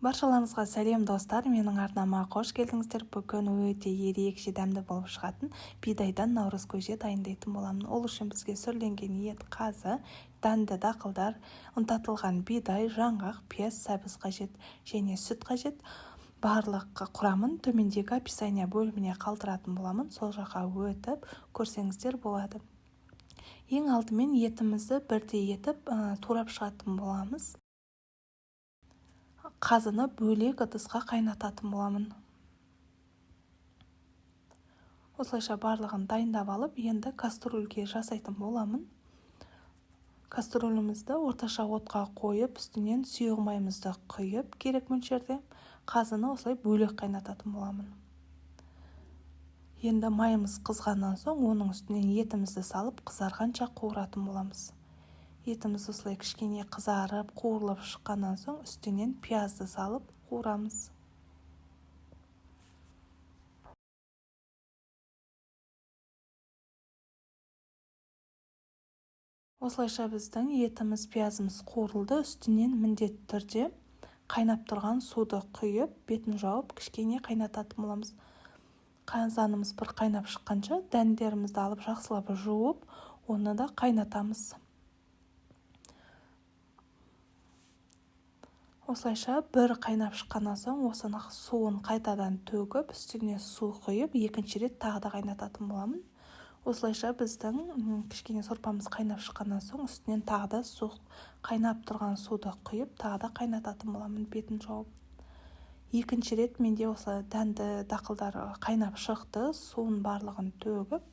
Баршаларыңызға сәлем, достар! Менің арнама қош келдіңіздер. Бүгін өте ерекше дәмді болып шығатын бидайдан наурыз көже дайындайтын боламын. Ол үшін бізге сүрленген ет, қазы, дәнді дақылдар, ұнтатылған бидай, жаңғақ, пияз, сәбіз қажет және сүт қажет. Барлық құрамын төмендегі описание бөліміне қалдыратын боламын. Сол жаққа өтіп көрсеңіздер болады. Ең алдымен етімізді бірдей етіп турап шығатын боламыз. Қазыны бөлек ыдысқа қайнататын боламын. Осылайша барлығын дайындап алып, енді кастрюльге жасайтын боламын. Кастрюлімізді орташа отқа қойып, үстінен сұйық майымызды құйып, керек мөлшерде қазыны осылай бөлек қайнататын боламын. Енді майымыз қызғаннан соң оның үстінен етімізді салып, қызарғанша қуыратын боламыз. Етіміз осылай кішкене қызарып, қуырылып шыққаннан соң үстінен пиязды салып қуырамыз. Осылайша біздің етіміз, пиязымыз қуырылды. Үстінен міндетті түрде қайнап тұрған суды құйып, бетін жауып, кішкене қайнататын боламыз. Қазанымыз бір қайнап шыққанша дәндерімізді алып жақсылап жуып, оны да қайнатамыз. Осылайша бір қайнап шыққаннан соң осыны суын қайтадан төгіп, үстіне су құйып, екінші рет тағы да қайнататын боламын. Осылайша біздің кішкене сорпамыз қайнап шыққаннан соң үстінен тағы да су, қайнап тұрған суды құйып, тағы да қайнататын боламын, бетін жауып. Екінші рет менде осылай дәнді дақылдар қайнап шықты, суын барлығын төгіп,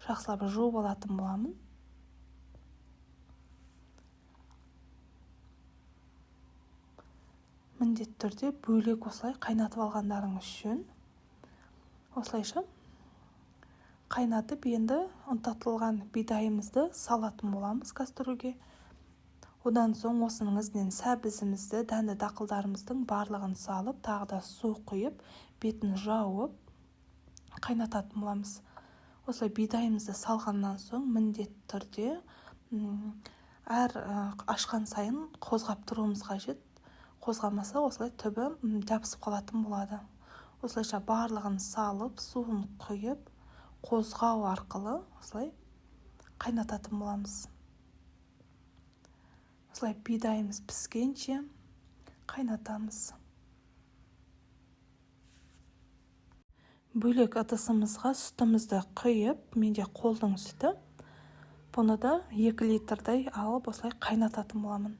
жақсылап жуып алатын боламын. Міндетті түрде бөлек осылай қайнатып алғандарыңыз жөн. Осылайша қайнатып, енді ұнтатылған бидайымызды салатын боламыз кастрюльге. Одан соң осының ізінен сәбізімізді, дәнді дақылдарымыздың барлығын салып, тағы да су құйып, бетін жауып қайнататын боламыз. Осылай бидайымызды салғаннан соң міндетті түрде әр ашқан сайын қозғап тұруымыз қажет. Қозғамаса осылай түбі жабысып қалатын болады. Осылайша барлығын салып, суын құйып, қозғау арқылы осылай қайнататын боламыз. Осылай бидайымыз піскенше қайнатамыз. Бөлек ыдысымызға сүтімізді құйып, менде қолдың сүті, бұны да 2 литрдей алып осылай қайнататын боламын.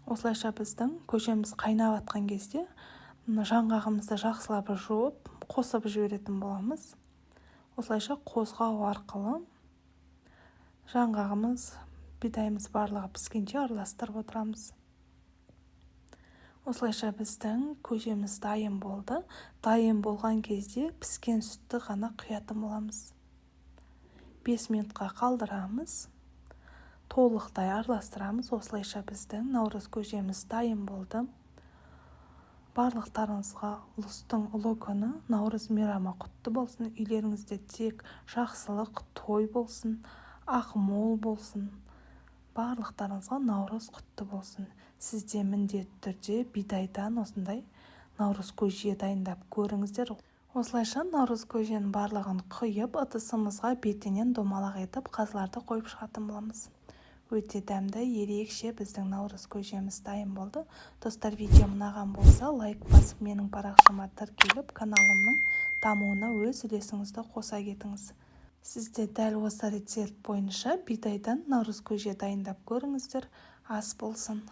Осылайша біздің көжеміз қайнап атқан кезде жаңғағымызды жақсылап жуып, қосып жіберетін боламыз. Осылайша қозғау арқылы жаңғағымыз, бидайымыз барлығы піскенше араластырып отырамыз. Осылайша біздің көжеміз дайын болды. Дайын болған кезде піскен сүтті ғана құятын боламыз. 5 минутқа қалдырамыз. Толықтай араластырамыз. Осылайша біздің наурыз көжеміз дайын болды. Барлықтарыңызға ұлыстың ұлы күні, наурыз мейрамы құтты болсын. Үйлеріңізде тек жақсылық, той болсын, ақ мол болсын. Барлықтарыңызға наурыз құтты болсын. Сізде міндетті түрде бидайдан осындай наурыз көже дайындап көріңіздер. Осылайша наурыз көженің барлығын құйып, ыдысымызға бетінен домалақ етіп қазыларды қойып шығатын боламыз. Өте дәмді, ерекше біздің наурыз көжеміз дайын болды. Достар, видео ұнаған болса, лайк басып, менің парақшама тіркеліп, каналымның дамуына өз үлесіңізді қоса кетіңіз. Сіз де дәл осы рецепт бойынша бидайдан наурыз көже дайындап көріңіздер. Ас болсын.